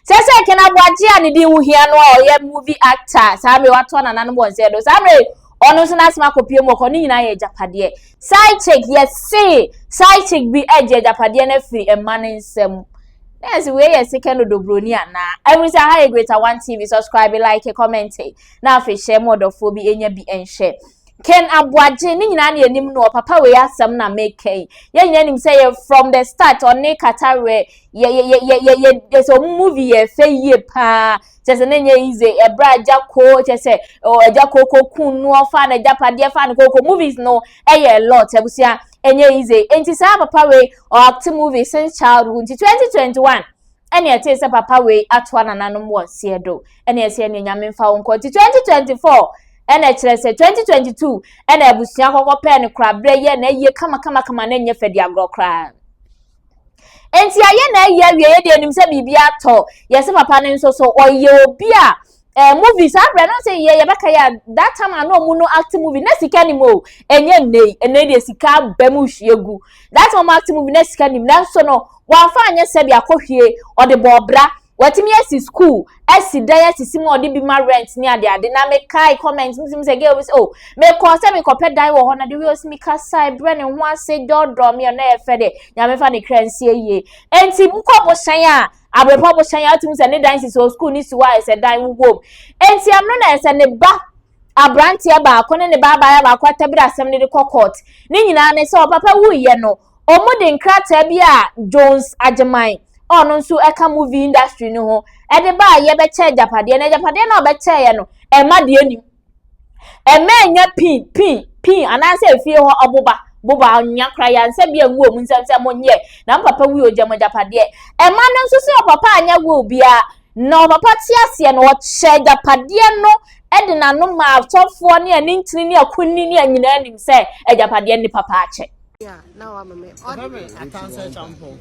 Kyerɛ sɛ Ken Aboagye a ne din ho hia no a ɔyɛ movie actor saa mmerɛ watoa nananom wɔ nsɛɛ do saa mmerɛ ɔno nso n'asɛm akɔpie mu ɔkɔ ne nyinaa yɛ agyapadeɛ. Side chick yɛse side chick bi agye agyapadeɛ no afiri mma ne nsam. Na yɛse wei yɛ second odobroni anaa? Ɛhunu sɛ aha yɛ Greater One TV, subscribe, like, comment na afei hyɛ ma ɔdɔfoɔ bi enya bi nhwɛ. Ken Aboagye ne nyinaa ne anim no papa wei asɛm na meka yi. Yɛn nyinaa nim sɛ yɛ from the start ɔne Katawe yɛ yɛ yɛ yɛ yɛ yɛ yɛ sɛ ɔmo movie yɛ fɛ yie paa. Kyɛ sɛ ne nyɛ easy ɛbrɛ agya ko kyɛ sɛ ɔ agya ko ko kun no ɔfa na agyapadeɛ fa ne koko movies no ɛyɛ a lot abusua ɛnyɛ easy. Nti saa papa wei ɔact movie since childhood, nti 2021 ɛne ɛte sɛ papa wei atoa nananom wɔ seɛ do ɛne ɛsɛ ɛne Nyame mfa wo nkɔ. Nti 2024 ɛna ɛkyerɛ sɛ 2022 ɛna abusua kɔkɔ pɛɛ ne koraberɛ yɛ na ɛyie kama kama kama na ɛnyɛ fɛ di agorɔ koraa. Nti ayɛ na ɛyɛ awie yɛ deɛ anim sɛ biribi atɔ yɛsɛ papa no nso so ɔyɛ obi a movie saa abirɛ no sɛ yɛ yɛbɛka yɛ a that time a na ɔmo no act movie na sika nim o. Ɛnyɛ nne yi, ɛnne deɛ sika aba mu hwie gu. That time ɔmo act movie na sika nim, nanso no wɔamfa anyɛ sɛbi akɔhwie ɔde bɔ ɔbra. Wɔtumi asi school, asi dan, asisi mu a ɔde bi ma rent ne ade ade. Na mekae comment mi sɛ girl bi sɛ, oh, mekɔ sɛ mekɔpɛ dan wɔ hɔ na de wi osi mi kasa ebrɛ ne ho ase dɔɔdɔɔ mi ɔno yɛ fɛ de Nyame fa ne kra nsie yie. Enti nkɔ bohyɛn a abrepɔ bohyɛn a ɔtumi sɛ ne dan sisi hɔ, school ne si hɔ a ɛsɛ dan wɔ mu. Enti ɛno na ɛsɛ ne ba aberanteɛ baako ne ne ba abaayewa baako atabiri asɛm ne de kɔ court. Ne nyinaa ne sɛ ɔpapa wuyɛ no, ɔmo de nkrataa bi a Jones Agyeman ɔno nso ɛka movie industry no ho ɛde ba a yɛbɛkyɛ agyapadeɛ na agyapadeɛ no a ɔbɛkyɛɛ no ɛma deɛ nim ɛmɛ nya pin pin pin anaasɛ efie hɔ ɔboba boba anya kora yansa bi angu ɔmo nsam sɛ mo nyɛ na mo papa wi ogya mo agyapadeɛ. Ɛma no nso sɛ ɔpapa anya will biara na ɔpapa te aseɛ no ɔkyɛ agyapadeɛ no ɛde n'ano ma asɔfoɔ ne ani ntini ne akunni ne anyinaa nim sɛ agyapadeɛ ne papa akyɛ. Na wa mame. Ɛfɛ mi Atansa Ɛkyampɔn.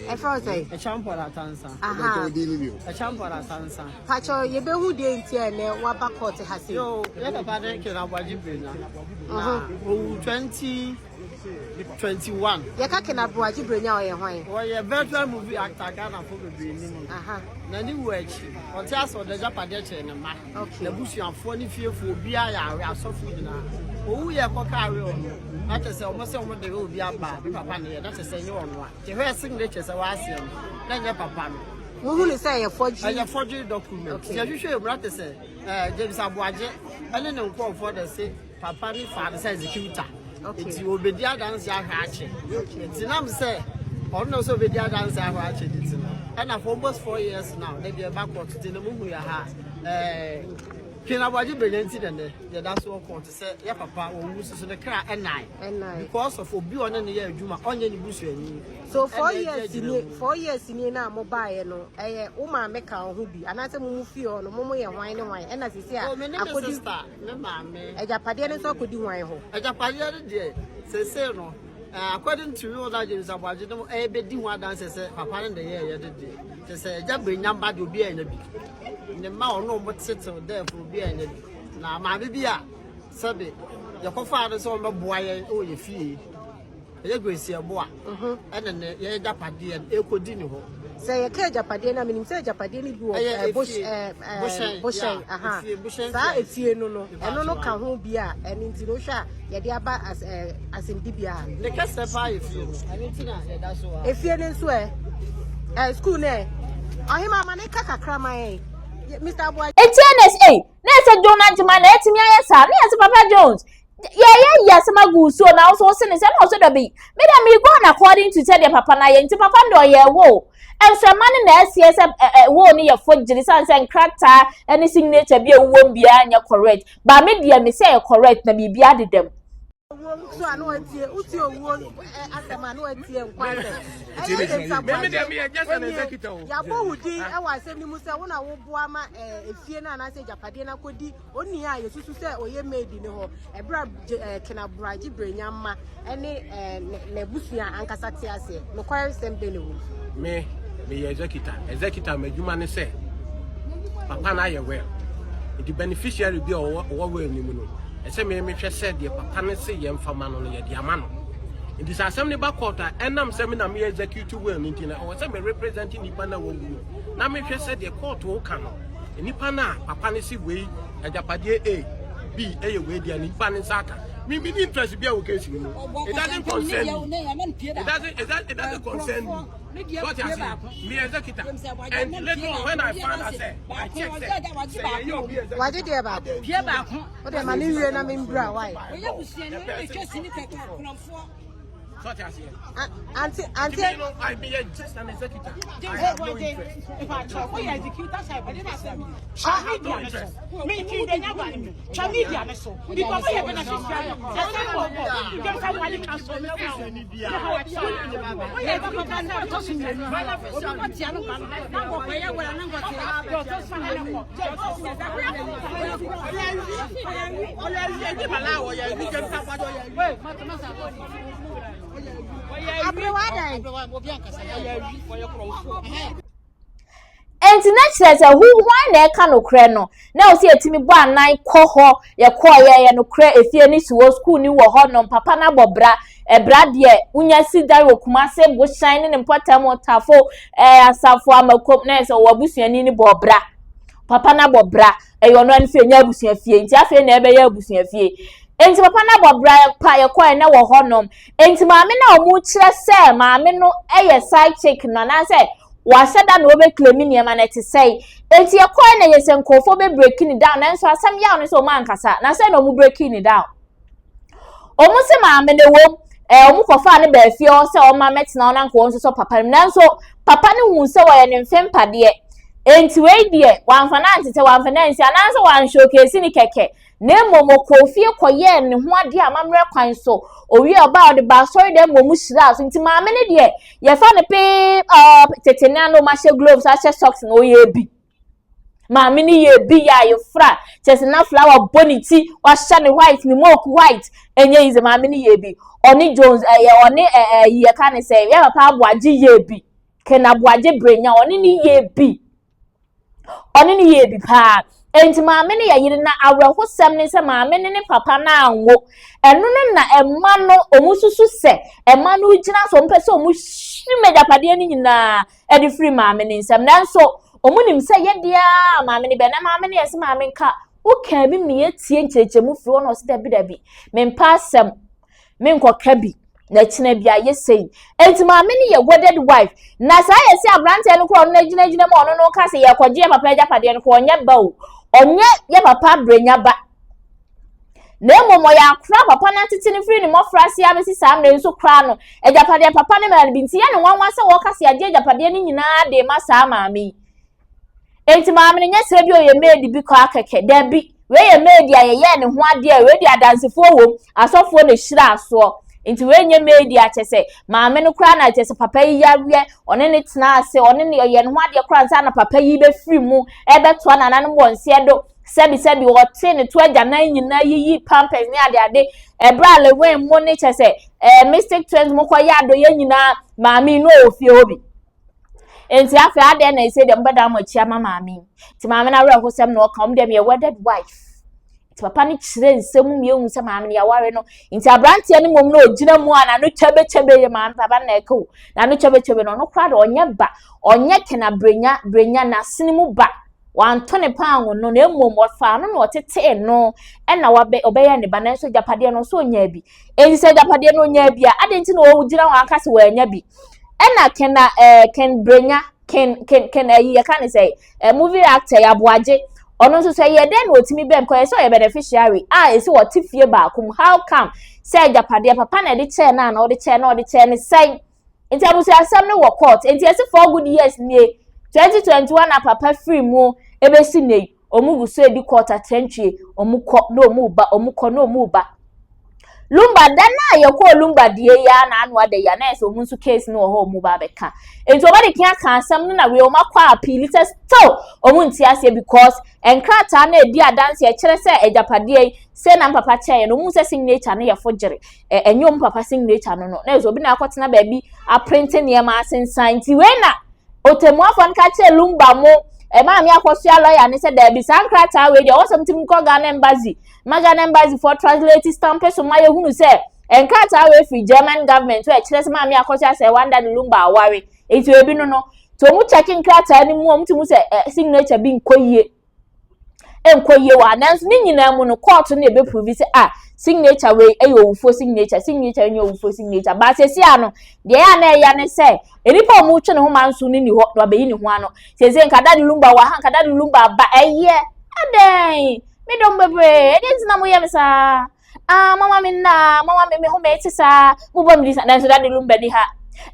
Ɛfɛ wo sɛ? Ɛkyampɔn Atansa. Aha. Ɛkyampɔn Atansa. Pakyɛ, yɛbɛhu deɛ nti a ɛnɛ waba court ha sei. Yo, yɛ papa de Ken Aboagye Brenya. Na owu 2021. Yɛka Ken Aboagye Brenya, ɔyɛ hwan? Wɔyɛ veteran movie actor, Ghana fo bebree nim no. Na ne wu akyi, ɔte ase ɔde agyapadeɛ kyerɛ ne mma. N'abusuafoɔ ne fiefoɔ obiara yɛ awe, asɔfo nyinaa. Owu yɛ kɔka awe ɔno. Na kyerɛ sɛ ɔmo sɛ ɔmo de obi aba ne papa ne yɛ na kyerɛ sɛ ɛnyɛ ɔno a. Kyerɛ hwɛ signature sɛ wɔaseɛ no na ɛnyɛ papa no. Muhu ne sɛ ɛyɛ forgery. Ɛyɛ forgery document. Yɛhwehwɛ emu na te sɛ James Aboagye ɛne ne nkurɔfoɔ de se papa ne fa ne sɛ executor. Nti obedi adanse ahwɛ akyɛ. Nti nam sɛ ɔno na sɛ obedi adanse ahwɛ akyɛ ne ti no. Ɛna for almost 4 years now, de deɛ ɛba court ti na muhu yɛ ha. Ken Aboagye Brenya nti na nɛ yɛda so wɔ court sɛ yɛ papa wɔwu soso ne kra ɛnan. Ɛnan. Because of obi a ɔne ne yɛ adwuma, ɔnyɛ ne busuani. So 4 Ɛna ɛgye years agyina nie mu. 4 years nie na mo baeɛ no, ɛyɛ wo maame ka wo ho bi anaasɛ mo mu fie hɔ no mo mo yɛ hwan ne hwan ɛna sisi a Oh, me ne me akɔdi sister, me maame. Agyapadeɛ no nso akɔdi hwan hɔ? Agyapadeɛ no deɛ, sese no according to you na James Aboagye no ɛbɛdi ho adanse sɛ papa no de yɛɛyɛ de deɛ kyɛ sɛ agya Brenya mba deɛ obi anya bi ne mma ɔno ɔmo tetew dɛɛfo obi anya bi na maame bi a sɛbe yɛkɔfaa no sɛ ɔmbɛboa yɛn ɛwɔ yɛ fie, ɛyɛ Grace Ɛboa, ɛne ne yɛyɛ agyapadeɛ no ɛkɔdi ne hɔ. Sɛ yɛka agyapadeɛ no a, menim sɛ agyapadeɛ no bi wɔ Ɛyɛ bush efie. ɛɛ Bohyɛn, bohyɛn. yeah, Aha. efie, bohyɛn Saa fie. efie no ɛno no Mepa ka ho bi a ɛno nti no wohwɛ a yɛde aba asɛmdibea ha. Ne kɛsɛ paa yɛ fie no, ɛno nti na yɛda so a Efie no nso ɛ school no ɛ ɔhema ama ne ka kakra ma yɛn. Mr Aboagye. Etie na ɛsɛ ɛy na ɛsɛ John Agyeman na ɛtumi ayɛ saa na yɛsɛ papa Jones yɛyɛ yi asɛm agu so na ɔso ɔse ne sɛ na ɔso dabi me dɛ me go on according to sɛdeɛ papa na yɛ. Nti papa no deɛ ɔyɛ wo nsɛmma no na ɛseɛ sɛ ɛ ɛ wo no yɛ forgery san sɛ nkrataa ɛne signature bi a ɛwɔ mu biara nyɛ correct ba me deɛ me sɛ ɛyɛ correct na biribi adeda mu. Owuo nso a na watie, wotie owuo asɛm a na watie nkwa asɛm. Ɛyɛ James Me deɛ meyɛ just an Aboagye. executor o. Yɛabɔ wo din ɛwɔ asɛm no mu sɛ wo na woboa ma efie no anaasɛ agyapadeɛ no akɔdi onua a yɛsusu sɛ ɔyɛ maid ne hɔ ɛberɛ a Ken Aboagye Brenya mma ɛne n'abusua ankasa te aseɛ. Nokware sɛm bɛ ne wɔ mu? Me meyɛ executor. Executor m'adwuma ne sɛ papa no ayɛ will nti beneficiary bi a ɔwɔ will no mu no, ɛsɛ me mehwɛ sɛ deɛ papa no se yɛmfa ma no no yɛde ama no. Nti sɛ asɛm no ba court a, ɛnam sɛ me na meyɛ execute will no nti no, ɛwɔ sɛ me represent nipa no a wawu no na mehwɛ sɛ deɛ court ka no, nipa no a papa no si wei agyapadeɛ A, B ɛyɛ wei deɛ nipa no nsa aka. Me me ni interest bi a wɔ case no mu. It doesn't concern me. It doesn't concern me. What you say? Me executor. And later on when I found out say I check say say you be executor. Wagye deɛ baako. Pie baako. Wode ma ne nwie na membra wae. Oyɛ busuani ne twa sini kɛkɛ akorɔmfoɔ. So what you say? Auntie, auntie. Me no, I be just an executor. I have no interest. Woyɛ executor sɛ beneficiary. I have no interest. Twa media ne so because woyɛ beneficiary. Ɛsɛ wɔ hɔ James Awale ka so ne woyɛ executor sɛ ɔtɔ so mmienu obi kɔ tia no ba no na nkɔkɔyɛ wɛrɛ na nkɔte deɛ ɔtɔ so ne ne kɔ. Aberewa adan. Enti na kyerɛ sɛ hu hwan na ɛka nokorɛ no na ɔsɛ yɛtumi bɔ anan kɔ hɔ. Yɛkɔɔ yɛyɛ nokorɛ, efie ne si hɔ, sukuu ni wɔ hɔ nom, papa no abɔ bra. Ɛbra deɛ wonya si dan wɔ Kumase bohyɛn ne ne mpɔtam, Tafo, Asafo Amakom, na yɛ sɛ wɔ abusuani ne bɔ bra. Papa no abɔ bra, ɛyɛ ɔno ano fie, nyɛ abusua fie nti afei na ɛbɛyɛ abusua fie. Nti papa no abɔ bra pa, yɛkɔɛ na wɔ hɔ nom. Nti maame no a wɔn kyerɛ sɛ maame no yɛ side chick no anaasɛ wahyɛ da na wɔbɛclaim nneɛma no ɛte sɛe. Nti yɛkɔɛ na yɛ sɛ nkurɔfoɔ bɛ break ne down, nanso asɛm yaw no sɛ wɔn ankasa na sɛ na wɔn break ne down. Wɔn sɛ maame no wɔm wɔn kɔfaa ne baa fie hɔ sɛ wɔn mɛtena hɔ na nka wɔn nso sɔ papa no mu, nanso papa no hu sɛ wɔyɛ ne mfe mpadeɛ. Nti wei deɛ wɔamfa no antete, wɔamfa no ansi anaasɛ wɔanhyɛ okesi ne kɛkɛ, na mmom ɔkɔɔ fie kɔyɛɛ ne ho adeɛ amammerɛ kwan so. Owie, ɔbaa ɔde ba asɔre dɛm ma ɔmu hyira so. Nti maame no deɛ yɛfa no pee tete ne ano ahyɛ gloves, ahyɛ socks na ɔyɛ bi. Maame no yɛ bi yɛ ayefra kyerɛ sɛ na flower bɔ ne ti, wahyɛ ne white, ne mook white, ɛnyɛ yi sɛ maame no yɛ bi. Ɔne Jones ɛyɛ ɔne ɛɛ yɛka ne sɛ yɛ papa Aboagye yɛ bi, Ken Aboagye Brenya, ɔne ne yɛ bi, ɔne ne yɛ bi paa. Nti maame no yɛ yere na awerɛhosɛm ne sɛ maame no ne papa no anwo. Ɛno no na ɛma no ɔmo susu sɛ ɛma no gyina so ɔmo pɛ sɛ ɔmo hyim agyapadeɛ no nyinaa ɛde firi maame no nsam, nanso ɔmo nim sɛ yɛdeɛ a maame no bɛ na maame no yɛ sɛ maame nka wokaa bi mi yɛtie nkyerɛkyerɛmu firi hɔ na ɔsɛ dabi dabi, mempa asɛm menkɔka bi na kyena bi ayɛ sɛyi. Enti maame no yɛ wedded wife na saa yɛ sɛ aberanteɛ no korɔ ɔno no gyinagyina mu a ɔno no ka sɛ yɛkɔgye yɛ papa agyapadeɛ no korɔ, ɔnyɛ ba o, ɔnyɛ yɛ papa Brenya ba, na mmom ɔyɛ akora papa no atete no firi ne mmɔfra ase abɛsi saa mmerɛ nso koraa no agyapadeɛ papa no maa no bi. Nti yɛ ne nwanwa sɛ wɔka sɛ yɛagye agyapadeɛ no nyinaa de ma saa maame yi. Enti maame no nyɛ sɛ bi ɔyɛ maid bi kɔ akɛkɛ, dabi, wei yɛ maid a yɛyɛɛ ne ho adeɛ, wei de adansefoɔ wɔ mu, asɔfoɔ na ehyira asoɔ. Nti wei nyɛ maid a kyɛ sɛ maame no koraa na kyɛ sɛ papa yi yareɛ ɔne ne tena ase, ɔne ne ɔyɛ ne ho adeɛ koraa nsa na papa yi bɛfiri mu ɛbɛtoa nananom wɔ nseɛ do. Sɛbi sɛbi, ɔte ne to agyanan nyinaa, yiyi pampers ne adeade ɛbrɛ a Lewin mo ne kyɛ sɛ Mystic Twins mo kɔ yɛ adɔyɛ nyinaa, maame yi no ɔwɔ fie hɔ bi. Nti afei adeɛ na ɛsɛ deɛ mobɛda mo akyi ama maame yi. Nti maame no awerɛhosɛm na ɔka ɔmo deɛ meyɛ wedded wife. Nti papa no kyerɛ nsɛm mu mmienu sɛ maame no yɛaware no. Nti aberanteɛ no mmom no ɔgyina mu a n'ano kyɛbɛkyɛbɛ yɛ maame papa no na ɛka o n'ano kyɛbɛkyɛbɛ no, ɔno koraa de ɔnyɛ ba, ɔnyɛ kena Brenya Brenya n'asene mu ba. Wanto ne paango no, na mmom ɔfaa no na ɔtetee no ɛna wabɛ ɔbɛyɛ ne ba, nanso agyapadeɛ no nso ɔnyaa bi. Enti sɛ agyapadeɛ no ɔnyaa bi a, adɛn nti na ɔgyina hɔ aka sɛ wɔanya bi? Ɛna kena Ken Brenya, Ken ɛyi yɛka ne sɛ movie actor yɛ Aboagye, ɔno nso sɛ yɛ dɛn na ɔtumi bɛm kɔ yɛ sɛ ɔyɛ beneficiary a esi wɔte fie baako mu? How come sɛ agyapadeɛ papa na ɛde kyɛɛ no a na ɔde kyɛɛ na ɔde kyɛɛ ne sɛn? Nti abusuasɛm no wɔ court. Nti yɛsi 4 good years nie, 2021 na papa firi mu ebesi ne yi, ɔmo gu so edi court atɛntwie, ɔmo kɔ na ɔmo ba, ɔmo kɔ na ɔmo ba. Lumba da na yɛkɔɔ Lumba deɛ yi a na ano ada yi a na yɛ sɛ ɔmo nso case no wɔ hɔ, ɔmo ba abɛka. Nti ɔmo de kia ka asɛm no na wei ɔmo akɔ appeal sɛ still ɔmo nti aseɛ because nkrataa no edi adanse ɛkyerɛ sɛ agyapadeɛ yi sɛ na papa kyɛɛ no, ɔmo sɛ signature no yɛ forgery, ɛnyɛ ɔmo papa signature no, na yɛ sɛ obi na akɔtena baabi aprint nneɛma asensan. Nti wei na otemuafo no ka kyerɛ Lumba mo maame Akɔsoa lawyer ne sɛ daabi, saa nkrataa wei deɛ ɔwɔ sɛ mtumi kɔ Ghana Embassy ma Ghana Embassy for translate, stamp so ma yɛhunu sɛ Nkrataa wei firi German government hɔ a ɛkyerɛ sɛ Maame Akosua Serwaa Daddy Lumba aware. Enti ebi no no, nti wɔn check nkrataa no mu a wɔn ti mu sɛ ɛ signature bi nkɔ yie. Nkɔ yie wɔ ha. Nanso ne nyinaa mu no, court no na ebe prove sɛ ah signature wei ɛyɛ owufoɔ signature, signature nyɛ owufoɔ signature. But sɛsi ano, deɛ ɛyɛ a na ɛya ne sɛ nnipa a wɔretwe ne ho manso no ni hɔ na wabɛyi ne ho ano. Sɛsi nka Daddy Lumba wɔ ha, nka Daddy Lumba aba ɛyɛ adɛn? Me dɔm bebree, ɛdeɛ nti na moyɛ me saa? Ah, mama me nna, mama me me ho me te saa, mobɔ me di saa, nanso Daddy Lumba ni ha.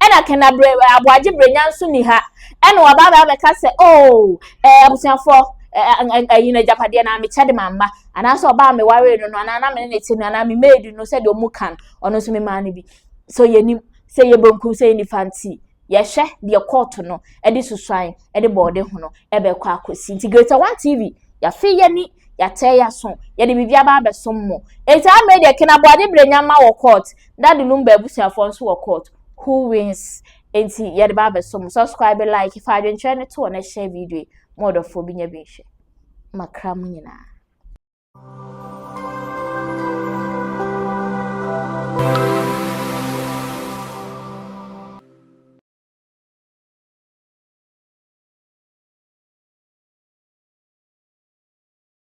Ɛna Kena Bre, Aboagye Brenya nso ni ha. Ɛna waba aba abɛka sɛ, oh, eh, abusuafoɔ, ɛyi no agyapadeɛ na mekyɛ de ma mma, anaasɛ ɔbaa me waree no no, anaa na me ne ne te no, anaa me maid no, sɛdeɛ ɔmo ka no, ɔno nso memaa no bi. So yɛnim sɛ yɛ bonkum sɛ yɛ nifa nti, yɛhwɛ deɛ kɔɔto no de susuan de bɔɔde ho no ɛbɛkɔ akɔsi. Nti Greater One TV, yɛafe yɛni, yɛatɛ yɛaso, yɛde biribi aba abɛsom mo. Enti amee deɛ Ken Aboagye Brenya ma wɔ court, Daddy Lumba abusuafoɔ nso wɔ court. Who wins? Enti yɛde ba abɛsom mo. Subscribe, like, fa adwenkyerɛ no to hɔ na share video yi ma ɔdɔfoɔ bi nya bi nhwɛ. Makra mo nyinaa.